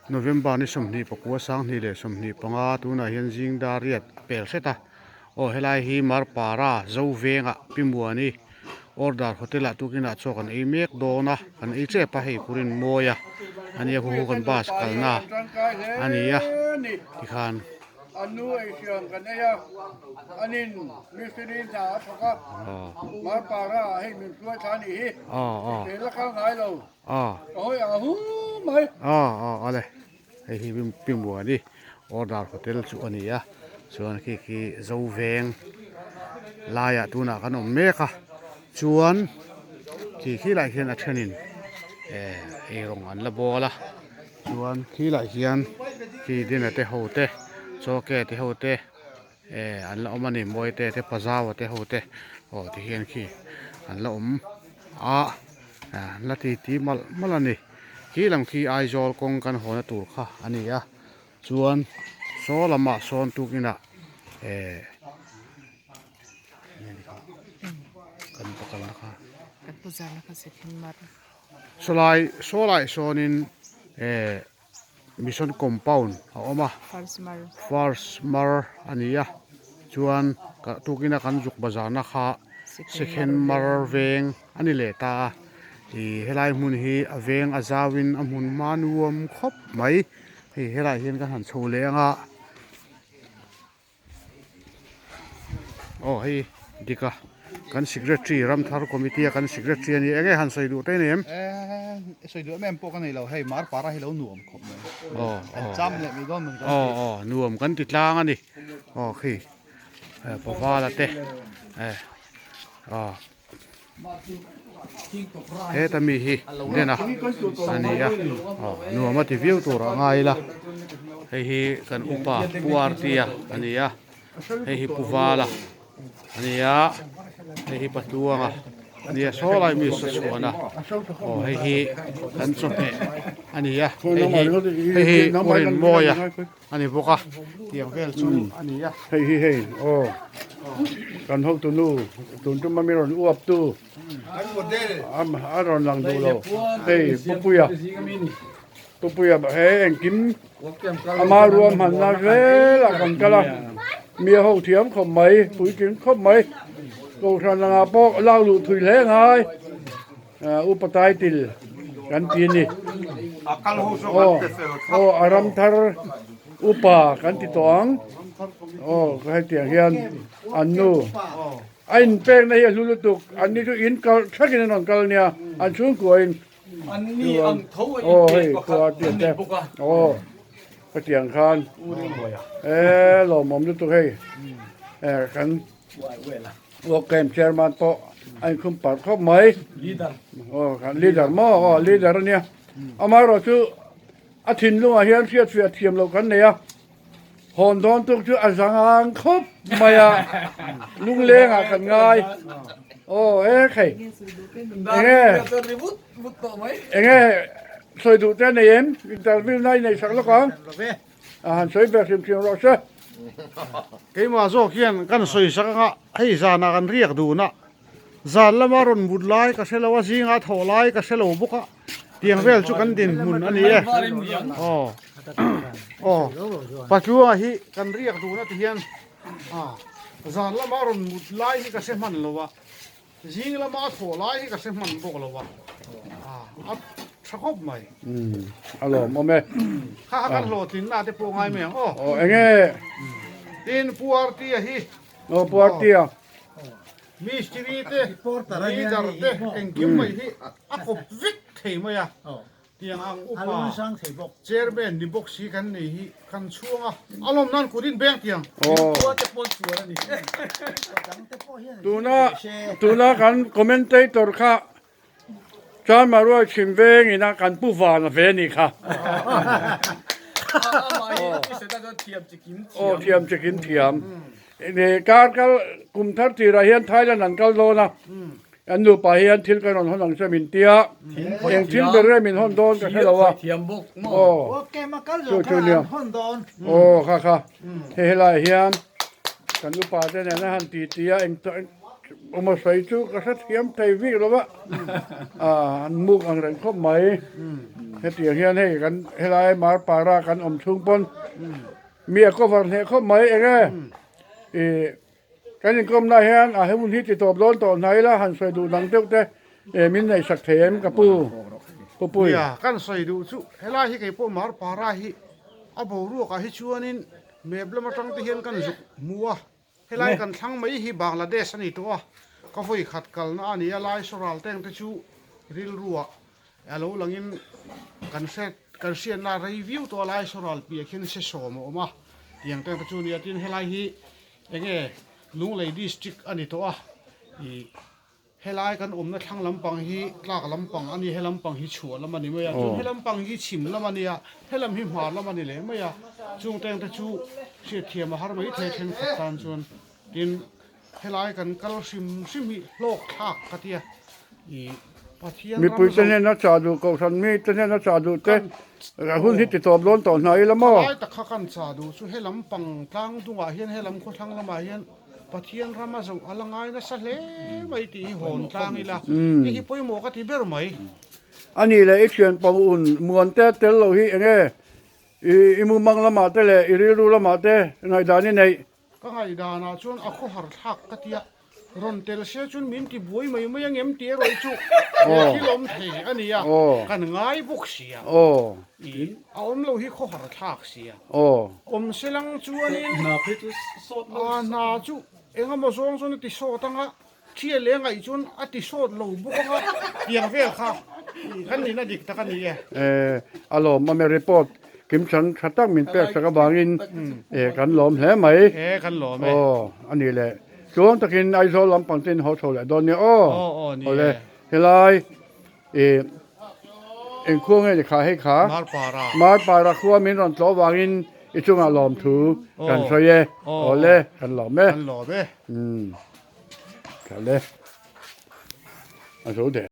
November ni 29 2025 tunah hian zing dar riat a pel hret a aw helai hi Marpara zo vengah Pi Muani order hotel ah tukin ah chaw kan ei mek dawn a kan ei tep a hei kurin mawi a ania khu khu kan bus kalna a ni a tikhan. A nu eisiam kan ei a, anin mistiri hna a thawk a, Marpara ah hei min hruai thla a nih hi, ke la kal ngai lo. Ka hawi ang a hu mai. Awle, hei hi Pi Muani order hotel chu a ni a, chuan khi khi Zo veng laiah tunah kan awm mek a, chuan khi khi lai hian a thenin eirawng an la bawl a, chuan khi lai hian khi dinner te ho te chaw ke te ho te. Eh an la awm a ni Mawite te Pazaua te ho te aw ti hian khi an la awm a an la ti ti malh malh a ni khi lam khi Aizawl kawng kan haw na tur kha a ni a chuan saw lamah sawn tukinah eh kan pakal na kha sawlai sawlai sawnin eh. Mission compound a awm a first mar a ni a chuan tukina kan zuk bazar na kha second mar veng a ni leh ta a ih helai hmun hi a veng a zau in a hmun hma nuam khawp mai hei helaiah hian kan han chho leh ang a. Aw hei dik a kan secretary Ramthar committee a kan secretary a ni eng nge han sawi duh te nem eh sawi duh em em pawh ka nei lo hei Marpara hi lo nuam khawp mai aw kan cham leh mai dawn aw aw nuam kan ti tlang a ni aw khi Pavala te eh aw. Heta mi hi den a a ni a aw nuam a ti viau tur a ngai ila hei hi kan upa Pu Artia a ni a hei hi Pu Vala a ni a hei hi Patluanga a ni a saw lai mi saw chhuan a aw hei hi kan chawhmeh a ni a hei hi hei hi Pu Rinmawia. A ni bawk a, tiang vel chu a ni a. Hei hi hei aw kan hotu nu tun tuma mi rawn uap tu a rawn lang duh lo hei Pupuia Pupuia he engkim ama ruahmanna zelah kan kal a mi a ho thiam khawp mai puitling khawp mai kohhran langah pawh lak luh thui hle ngai. Upa title kan ti a ni. Aw aw a ram thar upa kan ti tawh ang. Aw ka hetiang hian an nu a inpekna hi a hlu lutuk an ni chu in kal thlakin an rawn kal nia an chhungkuain aw hei khua te aw hetiang khan e lawmawm lutuk hei e kan Work camp chairman pawh a inkhum parh khawp mai. Leader. Aw kan leader maw aw leader a nia. Amaherawh chu a thinlungah hian hriatfiah thiam loh kan nei a. Hawn dawn tuk chu a zang khawp mai a. Lunglengah kan ngai. Aw e khei. Enge enge sawi duh te a nei em? Interview na i nei sak lawk ang. A han sawi ber hrim hrim rawh se. Keimah zawk hian kan sawi sak anga hei zanah kan riak dun a, zan lama rawn mut lai ka hre lo a, zinga thawh lai ka hre lo bawk a, tiang vel chu kan dinhmun a ni e. Aw aw Patluanga hi kan riak dun a ti hian zan lama rawn mut lai hi ka hre hman lo a. Zing lama a thawh lai hi ka hre hman bawk lo a, a tha khawp mai. A lawmawm e. Kha kha kan hlawhtlinna te pawh ngai mai ang aw. Aw enge? Tin Pu Artia hi. Aw Pu Artia. Mistiri te, leader te engkim mai hi a kawp vek thei mai a. Tiang ang upa chairman ni bawk si kan nei hi kan chhuang a, a lawm nan kut in beng tiang. Tuna tuna kan commentator kha Chanmaruai chhim veng ina kan pu van a ve ni kha. Aw thiam chikim thiam. Kar kal kum thar tirah hian Thailand an kal dawn a. An nupa hian thil ka rawn hawn ang che min tia, eng thil ber nge min hawn dawn ka hre lo a. Aw, chu chu nia. Aw kha kha, hei helaiah hian kan upa te nen a han ti ti a, eng. Awma sawi chu ka hrethiam thei bik lo va, an muk ang reng khawp mai. Hetiang hian hei kan helai Marpara kan awm chhung pawn mi a cover hneh khawp mai eng e. Ih kan inkawmna hian a hun hi ti tawp dawn tawh hnai ila han sawi duh dang deuh te min ngaihsak thei em ka pu Pu Pui. Nia, kan sawi duh chu helai hi keipawh Marpara hi a boruakah hi chuanin map lam atang te hian kan zuk hmu a. Helai kan thlang mai hi Bangladesh a ni tawh a, ka vawi khat kalna a ni a, lai sawral teng te chu rilruah a lo langin kan hre kan hriatna a rei viau tawh a, lai sawral piah khian se sawm a awm a, tiang teng te chu a ni a, tin helai hi enge Lunglei district a ni tawh a, ih. Helai kan awmna thlang lampang hi tlak lampang a ni, he lampang hi chhuah lam a ni mai a, chuan he lampang hi chhim lam a ni a, he lam hi hmar lam a ni leh mai a, chung tengte chu hriatthiam a har mai thei thenkhat tan chuan tin helai kan kal hrim hrim hi hlawk thlak ka tia ih Pathian ram Mipui te hnena chah duh kohhran mi te hnena chah duh te hun hi ti tawp dawn tawh hna ila maw? Helai tak kha kan chah duh chu he lampang tlang dungah hian he lam khawthlang lamah hian Pathian ram a zoh a la ngai nasa hle mai tih hi hawn tlang ila, hei hi pawimawh ka ti ber mai. A nih leh i thian pang un muan te tel lo hi eng nge i mumang lamah te leh i rilru lamah te ngaihdan i neih? Ka ngaihdanah chuan a khawhar thlak ka tia, rawn tel se chuan min ti buai mai mai ang em tih erawh chu he thil awm thei a nia, kan ngai bawk sia, a awm lo hi khawhar thlak sia. Awm se lang chuanin a hna chu eng emaw zawng chuan a ti sawt ang a, thian leh ngaih chuan a ti sawt lo bawk ang a, tiang vel kha kan nihna dik tak a ni e. A lawmawm e report kim chhan tha tak min pek sak avangin kan lawm hle mai. E kan lawm e. Aw a ni leh chuang takin Aizawl lampang te in haw chho leh dawn nia aw. Aw aw ni e. Helai Ih, eng khua nge ni kha hei kha? Marpara. Marpara khua min rawn tlawh vangin i chungah lawmthu kan sawi e. Awle, kan lawm e. Kan lawm e. Umm, tha le. A zo der.